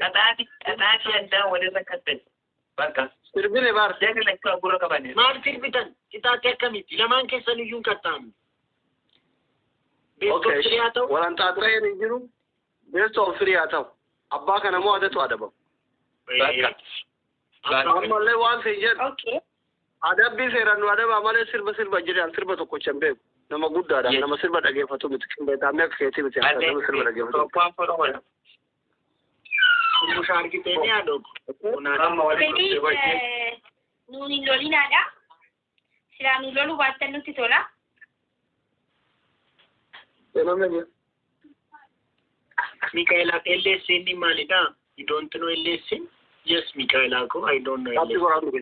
Qaxaatii addaa walirra kattan. Bakka. Sirbine baar. Jarri lachuu hafuura qaban. Maal sirbitan? Qixaaxee akkamitti? Lamaan keessan iyyuu hin qaxxaamne. Best of Okay. three haa ta'u. Walanxaaxireen hin jiru. Best of three haa ta'u. Abbaa kana moo adatu adabamu. Bakka. Ammallee waan sin jedhu. Okay. Adabbii seeraan nu adabaa malee sirba sirba jedhan sirba tokkocha hin beeku. Nama guddaadha. Yes. Nama sirba dhageeffatu miti. Qinbeetaamee akka keetii miti. Nama sirba dhageeffatu. Tokkoon follow godha. Mushaa argitee ni haadhoku. Amma walitti Fedhii dhuftee gochee. nuun hin lolinaadha. Silaa nu loluu baattan nutti tola. Namni Mikaela, LSN maalidha? You don't know LSN? Yes, Mikaela ko, I don't know Qabxii LSN. goraa dhuge.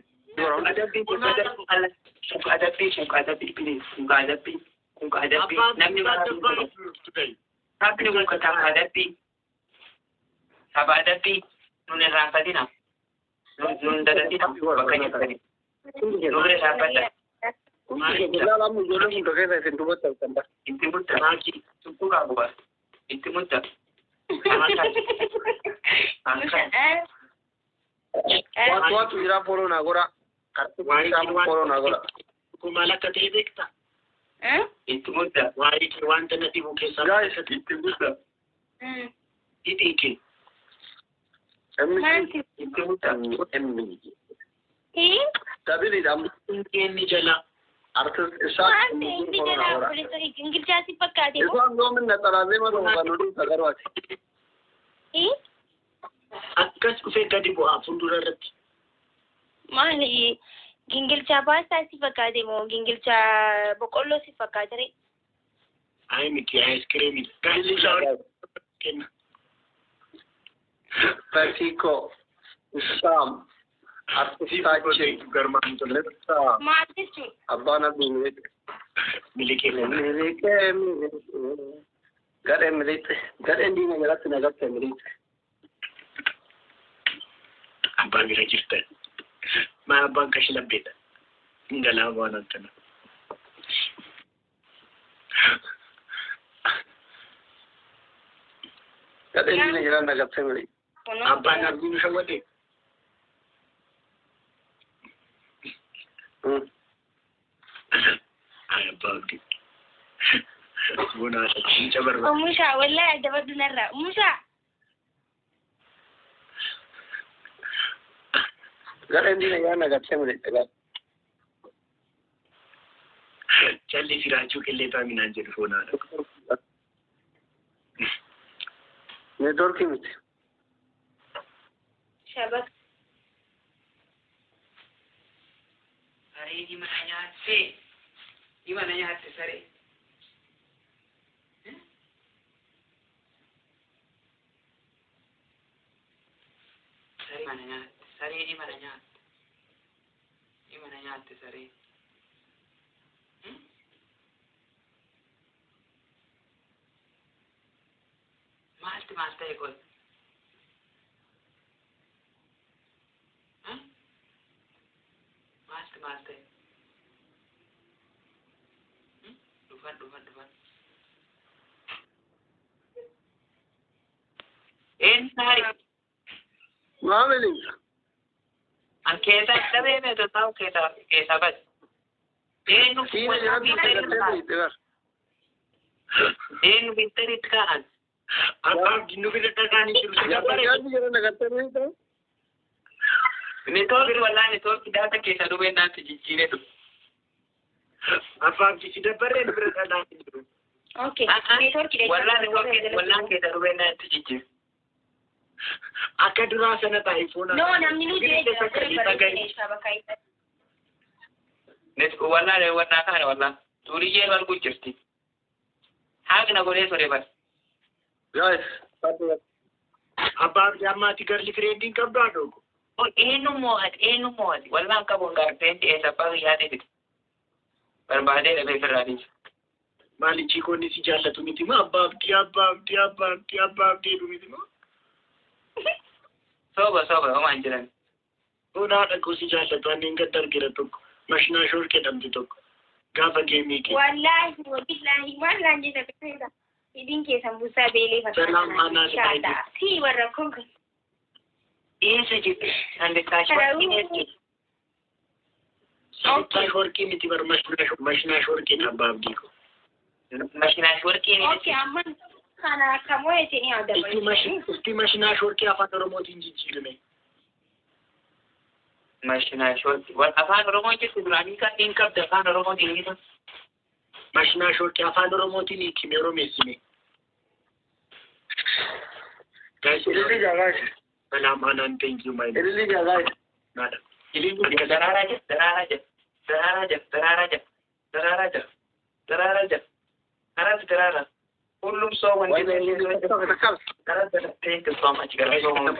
Adabbii kun adabbii kun adabbii please kun adabbii kun adabbii namni taphni kun tapha adabbii tapha adabbii nun irraanfatina nun dagatina bakka jirtani nun irraanfadha. Ilaalaa ijoollee hunda keessa isin dubbatti kan bara. Itti mutta tuttuu qabu bara itti mutta. Waantu waantu jira follow naa godhaa. Kartuu follow naa godhaa. Kun maal akka ta'e beektaa? Itti mutta. Waa'ee kee wanta na dhibu keessaa Guys, itti mutta. hidhii kee. M Itti mutta. M Dabiliidha. Inni jala. Artist isaa Waan ta'e inni jalaa Ingilchaasi fakkaate moo? Isaan yoomin na xaraazee mana kan oduu sagaruu ati. Akkas dhufee gadi bu'aa fuuldura irratti. Maali gingilchaa paastaa si fakkaate moo gingilchaa boqqolloo si fakkaate ree? Ayi miti aayiskiriimii. Galli kenna. Fatiko Isaam artistaachin Garmaan tola. Lipsaa Maal jechuun? Abbaan Abdii Miliqee. Miliqee. Miliqee miliqee. Gadhee miliqxe. Gadheen diina jalatti na gatte miliqxe. Abbaan bira jirtan. Maa abbaan kashi labbeedha. Hin galaa waan akkana. Gadheen diina jalatti na gatte miliqxe. Abbaan abdiin shawwate. Ay abbaa abdii. Bunaa muca barbaada. Umushaa wallahi adabadhu narraa. Umushaa. Gadheen diina jalatti na gatte miliqxe. Calli siraachuu qillee taaminaan jedhu foonaadha. Neetwoorkii miti. Shabaka. Saree ni mana nyaatte. Ni mana nyaatte saree. Saree mana nyaatte. Saree ni mana nyaatte. Ni mana nyaatte saree. Maalti maal ta'e qoy? Maalti maal ta'e? Dhufan dhufan dhufan. Eenyu hari? Maa miliqxa? An keessaa dhabee meeto ta'u keessaa keessaa bade. Eenyu Diina jalatti na gatte miliqxe bara. Eenyu bitteritti ka'an? Abbaa abdiin nu bira dhaqanii jiru. Si gabbare. Jaarsi jala na gatte miliqxe. Neetwoorkii wallaa neetwoorkii daata keessa dhufee naatti jijjiiree dhufe. Abbaa abdii si dabbaree nu bira dhaqanii jiru. Okay. Neetwoorkii Wallaa neetwoorkii wallaa keessa dhufee naatti jijjiire. Akka duraa sana taa'e foonaa. No namni nu jee jira. Bareedina shabaka isa. Wallaa wallaa kaane wallaa. Tuuriyyee barguu jirti. Haaqna godhee ture bara. Guys, Abbaa abdii ammaati garli fireendiin qabdu haadhoku. Eenyu moo'ate eenyu moo'ate wallaan qabuun gaarreen eessa abbaa biyyaa fide. Barbaadee dhabee firraa dhiise. Maali chiikoonni si jaallatu miti moo abbaa abdii abbaa abdii abbaa abdii abbaa abdii jedhu miti moo? Soba soba homaa hin jiran. Foon haadha koo si jaallatu anneen gadda argira tokko mashinaa shoorkee dhabde tokko gaafa geemii kee. Wallaahi wallaahi wallaan jedha beekta. Hidhiin keessan buusaa beelee Salaam fakkaata. aanaa Inshallah. Si warra kun kan. Eessa jirti? Sanditaash warqii eessa jirti? Sanditaash warqii miti bar mashinaash warqii abbaa abdii ko. Mashinaash warqii ni Okay, amma kana kamoo isin adabalu. Isti mashinaash warqii afaan Oromootiin jijjiirame. Mashinaash warqii. Afaan Oromoo jirti duraanii kan hin qabdu afaan Oromootiin ni Mashinaash warqii afaan Oromootiin hiikime Oromeessime. Guys, Ililli jaa Salam Hanan, thank you my Ililli jaa guys. madam. Daraaraa jira, daraaraa jira, daraaraa jira, daraaraa jira, daraaraa jira, daraaraa jira. Karatti daraaraa. ሁሉም ሰው Wayne ililli takka. Thank you so much. Galatooma.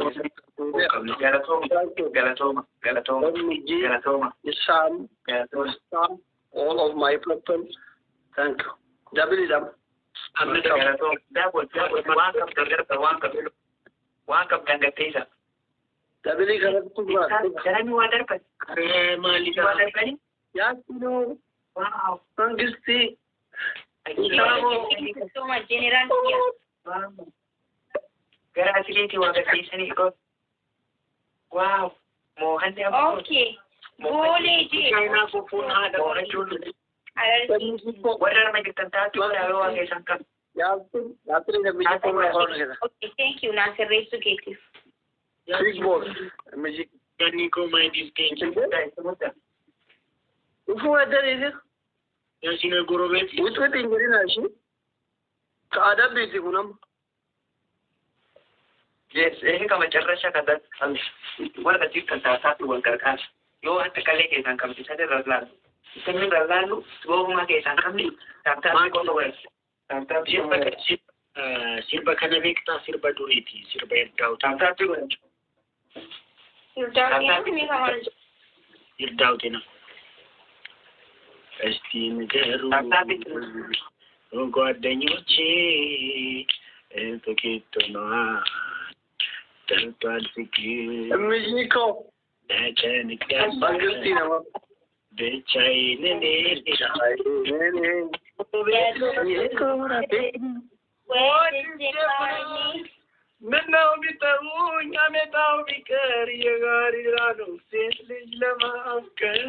Galatooma. Galatooma. Galatooma. Galatooma. Isam, Galatooma. Isam, all of my people, thank you. Double them. Galatooma. Double, double. Waan qabdan darba, waan qabdan. Waan qabdan gatteessa. Double kanatti turaa. Jarani waa darban. Maali Waa darbani? Yaasino, Wow. Mangisti, So much general. Gara asiliitii waa gatteessanii go. Wow. Moohanni amma. Okay. Boolee jee. Chaayinaa fufuun haadha Moohachuun. Alargee. Warra arma jirtan taatu warra waa keessan qabu. Yaasin, Yaasin namichi kun afaan keessa. Okay, thank you. Naa sirreessuu keetiif. Big boss, namichi. Ganni koo my dear, thank you. Ufuu eddaniiti. Yaasino ጎረቤት Wixwixi hin jedhina ishee. Ka adabbiiti kun amma. Yes, ይሄ ከመጨረሻ ከዛ warra jirtan taasaatu wal gargaara. Yoo akka qallee keessaan qabdi isa irra laallu. Isin irra laallu goofumaa keessaan qabdi taaptaapii qofa godhatu. Taaptaapii godhatu. Sirba kana beektaa? Sirba duriiti, sirba Irdaawuti. Taaptaapii godhatu. Irdaawuti beekamaa. Irdaawuti ነው። እስቲ ንገሩ ጓደኞቼ ጥቂት ሆኗል ጠልቷል ፍቅር Namichi koo ተጨንቄያለሁ Mangisti nama. ብቻዬን እኔ ምነው ቢጠሩኝ አሜታው ቢቀር የጋሪራ ነው ሴት ልጅ ለማፍቀር።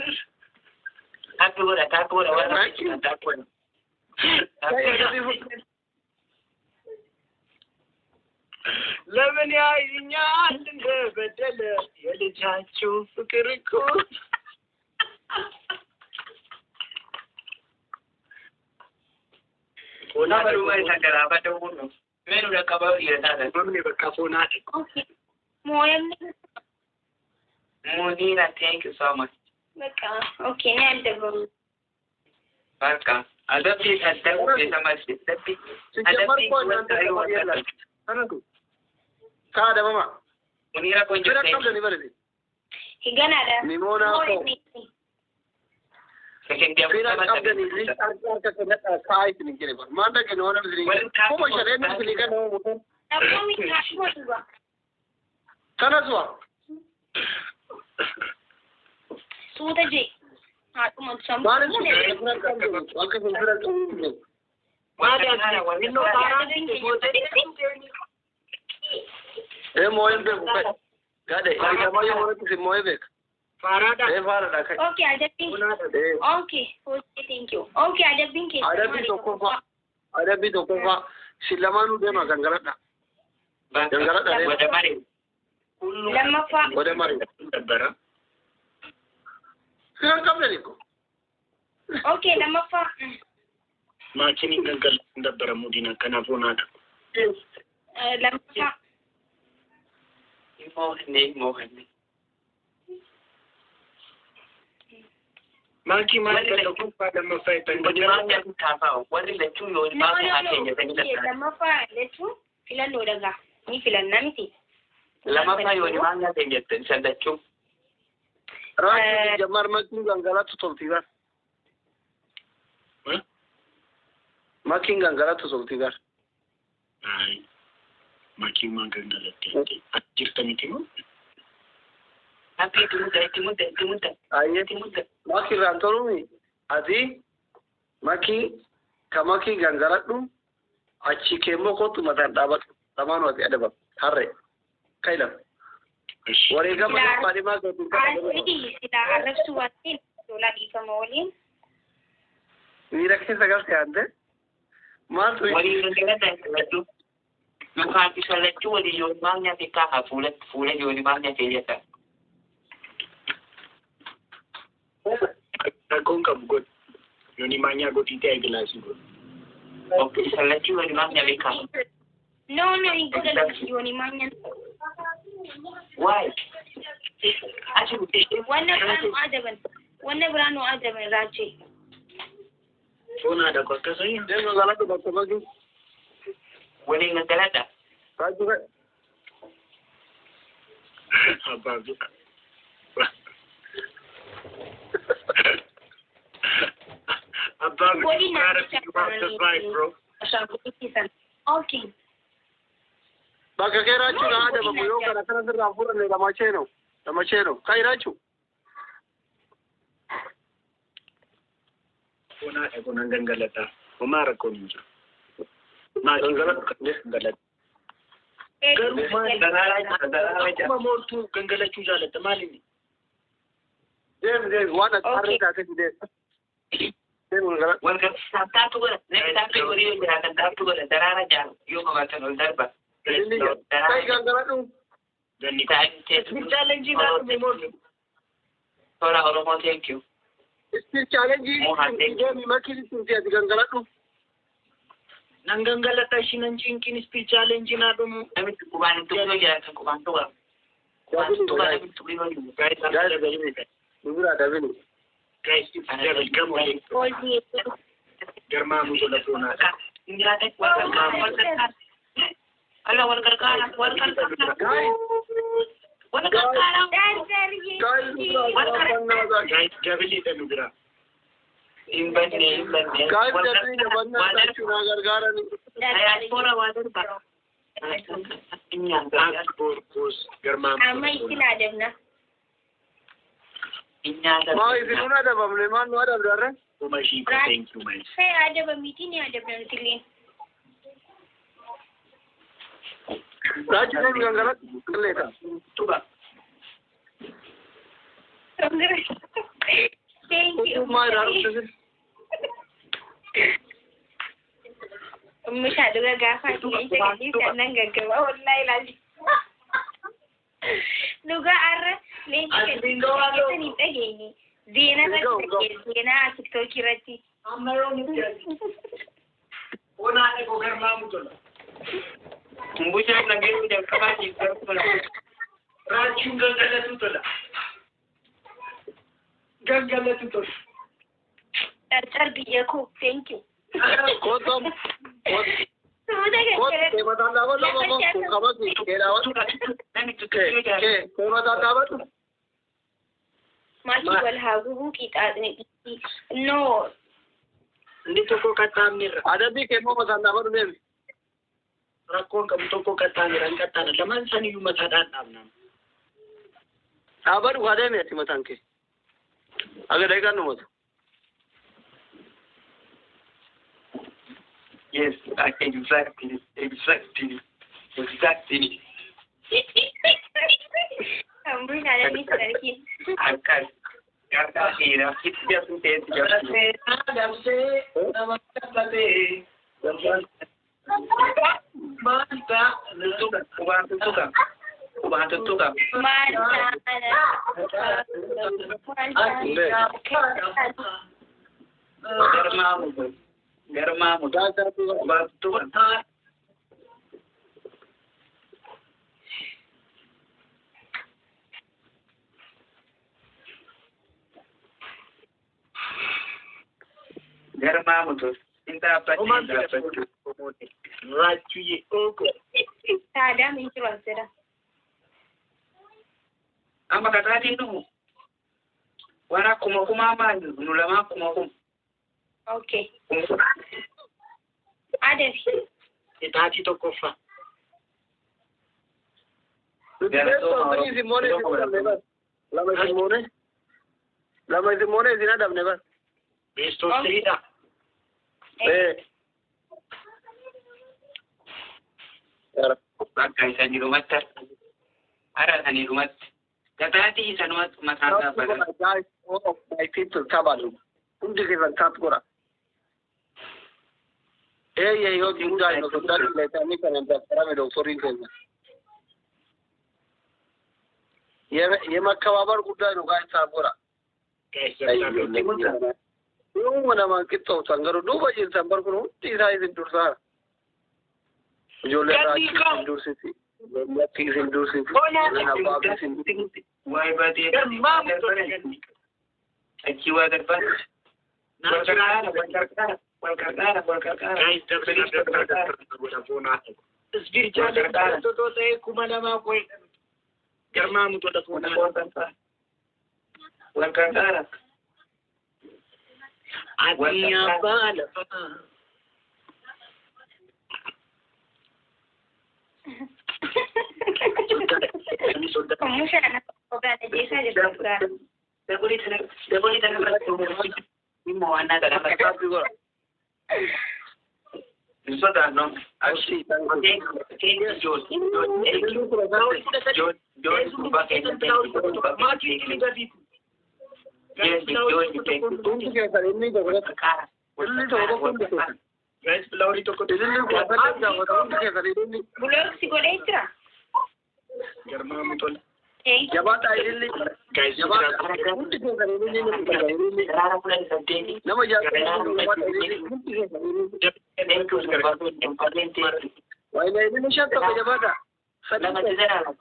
Taappii godha, taappii godha, warra jirtan taappii godha. Taappii godha. ለምን ያዩኛል እንደበደለ የልጃችሁ ፍቅር እኮ። Nama dhuma isa galaafata hundi. Meenu dhaqqabaa dhiira taatan. Mamni bakka foonaa. Okay. Mooyamni Munira, thank you so much. በቃ okay ni adabamu. በቃ adabbii adabbii samas adabbii ሲጀመር እኮ እናንተ ተማሪ ያላችሁ ተነሱ። ካደመማ Munira ቆንጆ fira thank you. qabdani barate. Higanaadha. Nimoona koo Second fira qabdani link harka harka kennadhaa kaa'aa isin hin jedhe bara. Maal dhagge noona isin Warri kuma shaneen isin kennu Namoonni kaasuma dhuga. tanasuwa. Suuta jee. Haadhuma sammuu. Maal isin fira qabdani akka isin fira qabdani. Ee moo'een beeku kai. Gadhe idama yoo horatti isin moo'ee beeka. Faaraadha. Ee faaradha kai. Okay, adabbiin. Ee Okay, okay, thank you. Okay, adabbiin keessa. adabbii tokkoffaa adabbii tokkoffaa isin lamaanuu deema gangaladha. Gangaladha deema. ወደ መሬት ሁሉ Lammaffaa. ወደ መሬት ነበረ fira qabdani ko. Okay, lammaffaa. Maakiniin gangal ነበረ ሙዲና kana foonaadha. Lammaffaa. ሞህኔ ሞህኔ ማኪ ማለት tokkoffaa lammaffaa jettan ወደ ማርያም ካፋው warri lachuu yoo No, baasa no, no. keenya sanii Lammaffaa jechuun filannoo dhagaa. Ni filanna miti. Lammaffaa yoo maal keenya jettan lachuu. Raachuu ሲጀመር makiin gangalatu tolti bar. Makiin gangalatu tolti bar. አይ ማኪማ gangalatti jirta miti moo? Happy itti mudda itti mudda itti mudda Ayyee itti mudda. Makii irraan toluumi ati makii ka makii gangaladhu achi keemmoo kootu mataan dhaabadhu lamaanuu ati adabam harree ka'ilam. Wareegama kaadhimaa keetiin Asii silaa arrabsuu waan ta'eef tolaa dhiifama waliin. Miira keessa galte aante. Maaltu Waliin gangalata lachuu. Yookaan isa lachuu waliin yoo maal nyaate kaaha fuulatti fuula yoo maal nyaate jedha. Rakkoon qabu godhu. Yooni maanyaa godhii ta'e gilaasii godhu. Okay, isa lachuu waliin maal nyaate kaaha. No, no, hin godhan yooni maanyan. Why? Achi Wanna biraa nu adaban. Wanna biraa nu adaban raachee. Foon haadha koo akkasuma. Deemu gangalatu bakka bakki. Waliin gangalata. Raachuu ka'e. Abbaa fi. Abbaa fi. Waliin Proud of life, bro. Okay. Bakka kee raachuu na adabamu yoo kana kana sirraa fuudhanne lamachee no. Lamachee no. Kai raachuu. Foon haadha koo nan gangalata. Homaa rakkoon hin jiru. Maatiin gangalata. Garuu maali? Akkuma mooltuu gangalachuu jaalatta maali? Deemu deemu waan ati harree taatee deemu. Deemu gangalatu. Wal taatu godha. Taatu godhi yoo jiraatan taatu godha. Daraara jaalu yoo qabaatan ol darba. Kai gangalatu. Ganni. Taa'in Challenge naa mooltu. Tola Oromoo thank you. Isti challenge deemi makiin itti ati gangalatu. Nan gangalata ishiin nan cinqiin isti challenge naa dhumu. Namichi qubaan hin tuqu yoo jiraatan qubaan tuqa. Qubaan tuqa namichi tuqu yoo jiraatan. Dubura dabini. Guys, it's double. Come on. Garmaamu tola foon haadha. Hin jiraatan wal gargaara wal gargaara. Alla wal gargaara wal gargaara. Wal gargaara. Guys, double dha nu bira. Hin banne hin banne. Guys, dabini dabannaa raachuu na gargaarani. Diaspora waa darba. Ak borgos garmaamu. Amma isin adabna. Maa isin nu adabamne maal nu adabdarre? Uma ishii koo thank you my. Fee adaba miti ni adabna nuti illee. Raachuu deemi gangalatu. Qalleeta. Tuqa. Thank you. Maa irraa dhufte. Mushaa dhuga gaafa ati leenca gadhiisan nan gaggaba wallahi ilaali. Dhugaa har'a leenca gadhiisan hin dhageenye. Zeenaa irratti dhageenye. Zeenaa tiktookii irratti. Amma yoo nuti foon haadha koo garmaamu tola. Mbushaan nageenya jalqabaatiif garuu Raachuun gangalatu tola. Gangalatu tola. Carcar biyya koo. Thank you. Kottu. Suuta Kottu keemataan dhaabatu amma kun qabatu kee dhaabatu. Namichi tuqu yoo jiraatan. Kee keemataan dhaabatu. Maakii wal haa gubuu qixaaxni. No. Inni tokko qaxxaamnirra. Adabbii kee immoo mataan dhaabatu deemi. Rakkoon qabu tokko qaxxaamnirra hin qaxxaana. Lamaan isaaniiyyuu mataadhaan dhaabna. Dhaabatu haa deemi ati mataan kee. Aga daqiiqaan dhumatu. Yes, exactly, exactly, exactly. Mbushaan inni sararkiin. Akkas. Gargaa dhiiraa. Itti jabsuu ta'etti jabsuu. Dabsee nama dabsee. Maanta. Tuttuqa. Qubaan tuttuqa. Qubaan tuttuqa. Maal taana? Maal taana? Garmaamu. Garmaamu. Qubaan tuttuqa. Garmaamu tus. Hin dhaabbatti hin dhaabbatti. Raachuyyee ooko. Saadaam hin jiru as jedha. Amma kataatiin dhufu. Waan akkuma kumaa maal nu lamaa akkuma kuma. Okay. Adabi. Itaatii tokkoffaa. Lama isin moone. Lama isin moone isin adabne bar. Best of three dha. Eh. Bakka isa jiru matta. Aratanii dhumatti. Gataatii isanumatti mataan Tap dhaabbatan. godha guys, all of my people tabalu. Hundi keessan tap godha. Eeyyee yoo guddaa hin osoo dalleessanii kanan dabtarame doktoriin keenya. የመከባበር ጉዳይ ነው። ጋይስ tap godha. Guys, tap godha. Yooma namaan qixxooftan garuu duuba jirtan bar kun hundi isaa isin dursaa. Ijoolleen Gadii raachuu isin qabu. dursiti. Ijoolleen isin dursiti. Ijoolleen abbaa isin dursiti. Waa'ee baatee Garmaamu tola ganni. Achii waa darban. Wal qarqaara, wal qarqaara, wal qarqaara, wal qarqaara. Guys, double tap tap godha foonaa. Isbirchaa totoo ta'ee 2000 qo'ee. Garmaamu tola foonaa. Wal qarqaara. Wal qarqaara. Ati abbaa lafaa. Soddata. Umushaan ogaadha jeesaa jirtu dhugaa. Dabalii tana dabalii tana irratti dhimma waannaa kana irratti. Tap godha. Hin sodaannu. Achi. Joon. Joon. Joon gubbaa keessa. Maatii ni gadiitu. Hundi keessan inni tokko Inni tokko hundi keessan. Guys, flowerii tokko Inni tokko gaafata hundi keessan inni. Buloksi godhee jira. Garmaamu tola. Jabaadhaa inni. Guys, Jabaadhaa hundi keessan inni hundi keessan inni. Daraara 18. Nama jaallatu jabaadhaa inni hundi keessan inni. Waayee inni shan tokko jabaadhaa. Lamatti daraara.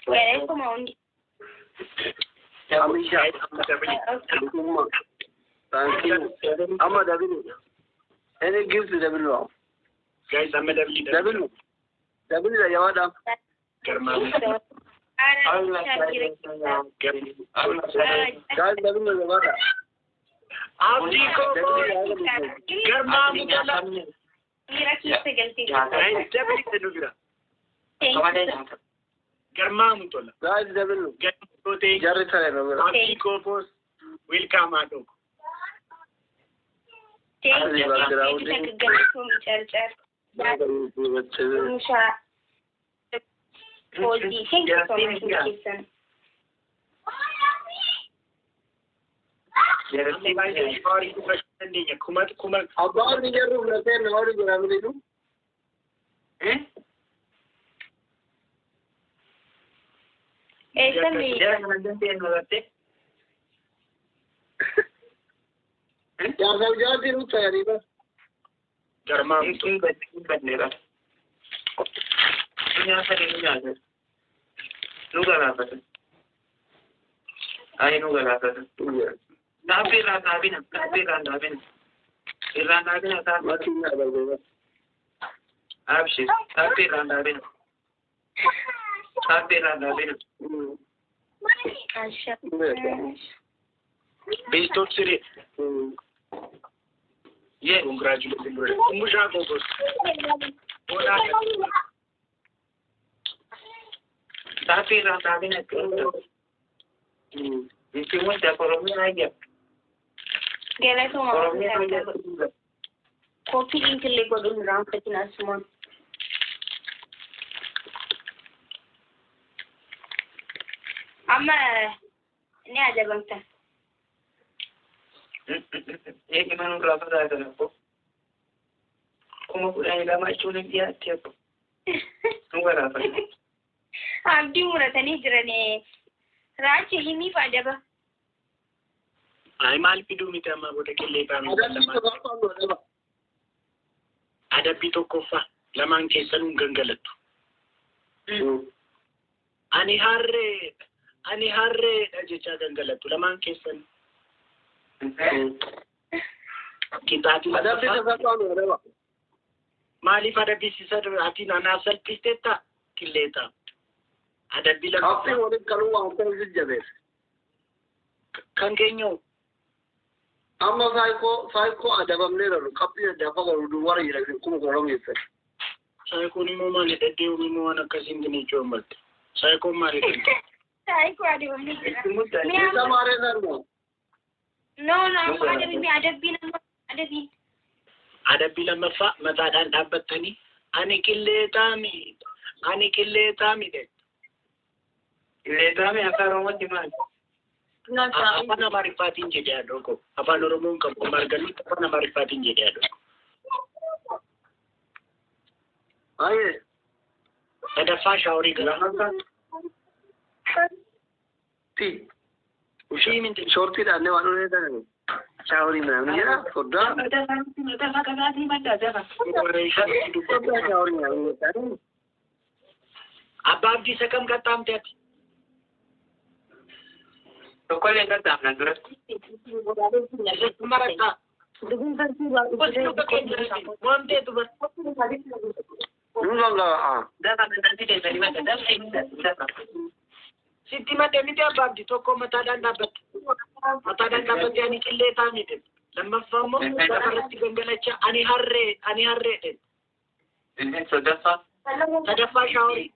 Galatuma hundi. Amisha. Thank you. Amma double. Any gift double. Guys, amma double. Double. Double dha jabaadhaa. Garmaamu. Guys double jabaadhaa. Abdii koo garmaamu tola. Miira keessa galtee Guys, double nu bira. Garmaamu tola. Guys double. Garmaamu ta'e. Jarri saree nu bira. Abdii koo boos. Welcome haadhoo. Galatoom carcar. Umushaa. Hojii. Thank you so much keessan. Flowerii fudhachuu dandeenya. Kuma kuma. Abbaan ni jarri fudhatee na horii jira miliidhu. Eessamni Jaarsaaf jaartii nu ta'anii bas. Garmaamu tola. Nu galaafata. Ay nu galaafata. Taappii irraan dhaabina. Taappii irraan dhaabina. Irraan dhaabina taappii. Matiin na darbee. Abshir. Taappii irraan dhaabina. Taappii irraan dhaabina. Asha. Best of three. Yes. Congratulations. Umushaa koo boos. Foonaa. Taappii irraan dhaabina. Itti wanta Oromiyaa ayya. Galatuma. Oromiyaa ayya. Copy link illee godhuun irraanfatin asumaan. Amma ni adabamta. Eegi manuu irraa fagaatan abbo. 12,000 jechuun hin dhiyaatti abbo. Nu galaafata. Abdii muratanii jiran raachi himiif adaba. Ay maal fiduu miti amma booda qillee baanu Adabbii lamaan. tokkoffaa nu adaba. Adabbii tokkoffaa lamaan keessanuu hin gangalattu. Ani harree ani harreedha jechaa gangalattu lamaan keessan. Qixaatii Adabbii lammaffaa tokkoffaa nu adaba. Maaliif adabbii ati anaaf salphisteetta qilleeta. Adabbii Qabxii lammaffaa waliin qaluu waan ta'eef jajjabeesse. Kan keenyoo Amma saayikoo saayikoo adabamnee jiru qabxii adda godhu duwwaara jira 12,000 geessan. Saayikoon immoo maali deddeebiin immoo waan akkasii hin jechuu ammatti. Saayikoon maali danda'e? Saayikoo adabamnee jira. Isa maaree sarmoo. No, no, amma adabbii adabbii nama adabbii. Adabbii lammaffaa mataadhaan dhaabbattanii Ani qilleexaami. Ani qilleexaami jedhe. Qilleexaami afaan Oromootti maali? Afaan Amaariffaatiin jedhe haadhoo koo. Afaan Oromoon qabu margaluutti afaan Amaariffaatiin jedhe haadhoo koo. Aye. Sadaffaa shaaworii gala. Lammaffaa. Ti. Ushii minti. Shortiidhaan waan dhufee shaaworii ምናምን jedha foddaa. Dafa qabaatii madda dafa. Foddaa shaaworii ምናምን jedha. Abbaa Abdii isa kam qaxxaamte ati? Tokkollee qaxxaamna duratti. Isatti marattaa. Moomteetu bar. Nuun gaa. Dafa qaxxaamti keessanii madda dafa dafa. Sitti madde miti abbaa Abdii tokko mataadhaan dhaabbatte. Mataadhaan dhaabbatte ani qilleexaami jedhe. Lammaffaa immoo lafarratti gangalachaa ani harree ani harree jedhe. Sadaffaa. Sadaffaa shaaworii.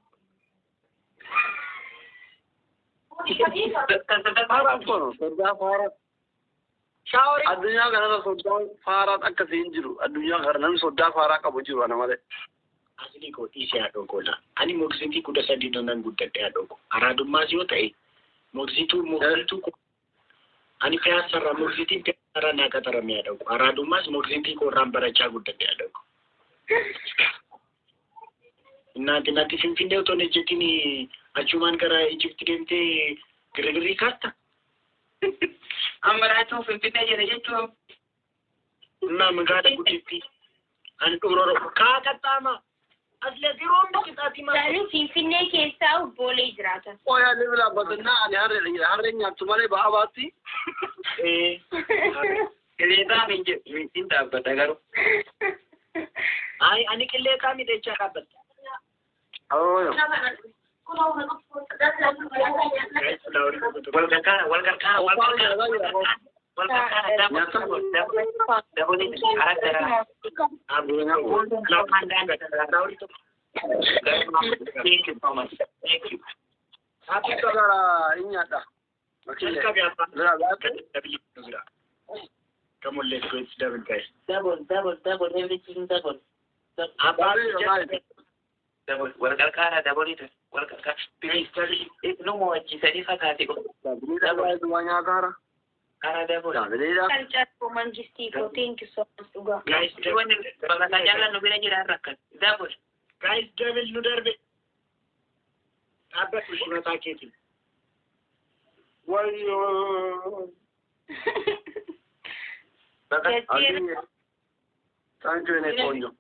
Faaraan kun foddaa faaraa. Shaaworii. Addunyaa kanarra soddaan faaraan akkasii hin jiru. Addunyaa kana namni soddaa faaraa qabu jiru ana malee. Asli koo dhiisee haadhoo koo laa. Ani moogsitii 13 nan guddadhe haadhoo koo. Araadummaas yoo ta'e moogsituu moogsituu koo. Ani piyaasarraa moogsitiin piyaasarraa naa qaxarame haadhoo koo. Araadummaas moogsitii koo irraan barachaa guddadhe haadhoo koo. Naati naati Finfinnee otoo hin ejjetin achumaan gara Ijipti deemtee girgirrii kaasta. Amma raachuu Finfinnee jira jechuun. Naa magaala gudditti. Ani dhuuroro kaa qaxxaama. Aslee yeroon qixaatii maal. Garuu Finfinnee keessaa Boolee jiraata. Qoyaa ni bira batannaa ani harreedha jedha. Harreen nyaattu malee ba'aa baatti. Qilleexaami hin jedhu hin dhaabbata garuu. Ayi ani qilleexaami jechaa dhaabbatta. Wal gargaara wal gargaara wal gargaara wal gargaara dabalee karaa Thank you so much. Thank you. Nyaadha. Come on, let's go. It's double, guys. Double, double, double, everything double. Double. Wal gargaara dabalee wal gargaara. Please, no more chisanii fakkaate. Double. Karaa double. Kalchaatoo mangistii koo thank you so much dhugaa. Guys, Wanni bakka jaallannu bira jira rakkan. Double. Guys, double nu darbe. Dhaabbadhu shimataa keetiin. Wayyoo. Thank you, Nekonjo.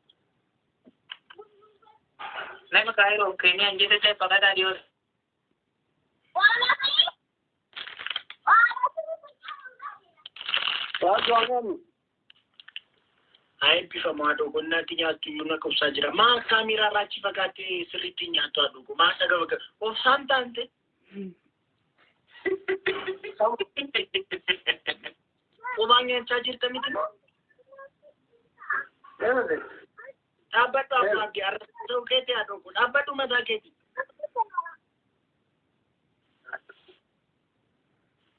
Nama Kaayiroo Keeniyaan jedhate baqataa dhiyoo. Eebbifamu haadhoo koo natti nyaattu iyyuu na qubsaa jira. Maa kaameeraa irraa achi fagaattee sirriitti nyaattu haadhoo koo. Maa saga obsaan taante. Qubaan nyaachaa jirta miti moo? Dhaabbadhu abbaa abdii arrabsoo keetii haadhoo koo dhaabbadhu mataa keetii.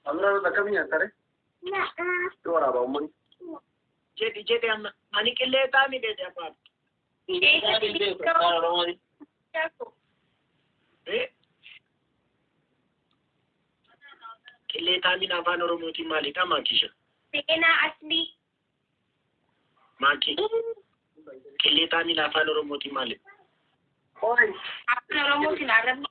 Amraa akkam nyaattare? Waraabaa uummanni. Jedhi jedhi amma ani qilleexaa mi jedhe abbaa abdii. Qilleexaamiin afaan Oromootiin maalidha maakisha? Seenaa aslii. Maakii. Qilleexaamiin afaan Oromootiin maalidha? Afaan Oromootiin arrabni.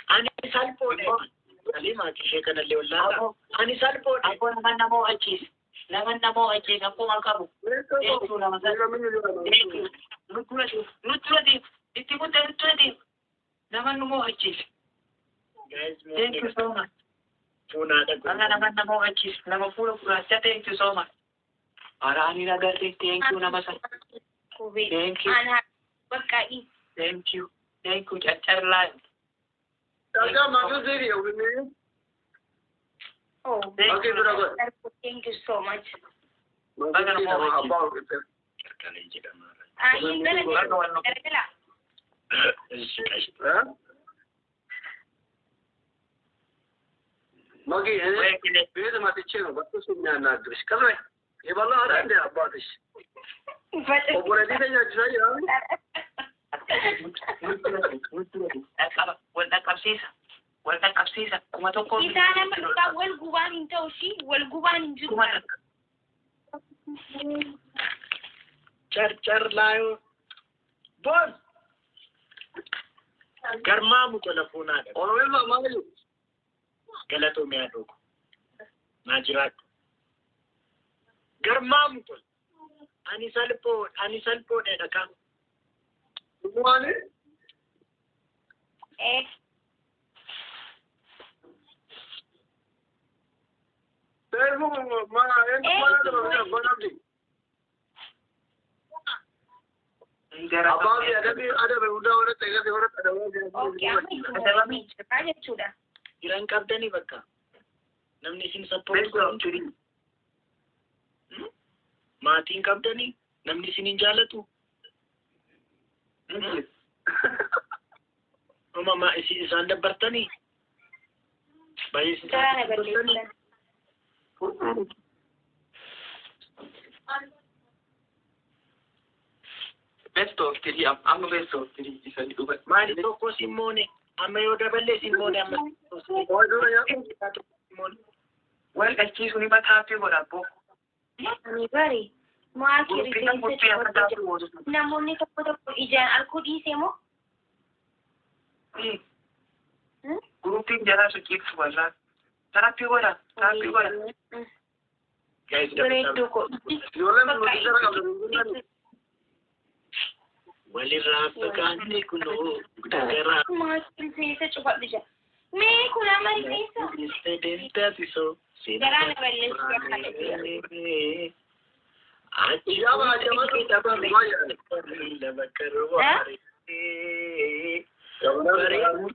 Ani salphoodha. Ani maakishee kanallee wallaala. Ani salphoodha. Akkoo nama namoo achiis. Nama namoo achiis akkuma qabu. Eetuu nama sana. Nutti lati. Itti guddaa nutti lati. Nama namoo achiis. Thank you so much. Alla nama namoo achiis. Nama fuula gurraacha thank you so much. Araani nagarree thank you nama sana. Thank you. Thank you. Thank you. Caccarlaa. Oh, thank you so much. Magi, ቤት መጥቼ ነው በእሱ የሚያናግርሽ። ከዛ የበላ አረ እንደ አባትሽ Obboleettii keenya nyaachisaa jira. Wal dhaqqabsiisa. Wal dhaqqabsiisa. 1000. Isaan amma dhugaa wal gubaan hin ta'u shi wal gubaan hin jiru. 1000. Carcar laayoo. Boon. Garmaamu tola fuunaadha. Oromiyaa maali? Galatoomi haadhoo ko. Naa jiraadhu. Garmaamu tola. Ani salphoo ani salphoodha kan. Maali? Seeruu mana eenyu mana dabalataa abbaan abdii. Abbaa fi adabii adabe hundaa walitti eegate walitti adabaa jira. Okay, amma itti jira jechuudha. Jiran qabdanii bakka. Namni isin sappoortu godhu hin jiru. Maatiin qabdanii namni isin hin jaallatu. Uumamaa isin isaan dabbartanii. Baay'ee isin Garaa na dabbartanii. balleessan. Best of three amma best of three isanii dhugan. Maali tokko simmoone amma yoo daballee simmoone amma. Wal dhalchiisuun hima taaffii godha abboo. Ani bari maaki Guruppiin rifeensa murtii akka cufatte taaffii gootu. Namoonni tokko tokko ijaan arguu dhiise moo? Guruppiin jalaa sochiiftu warraa. Taaffii godha taaffii godha. Guys, Bareedduu koo. Ijoolleen nuti jara qabdu. Walirraa fagaanne kunoo garaa. Maaki rifeensa cufadhu jira. Mee kun amma rifeensa? Taasisoo. Garaa na balleessu akka Achi Ijaba ajaba dhabame. baay'ee. Lama karoo. Eh? Bareedu.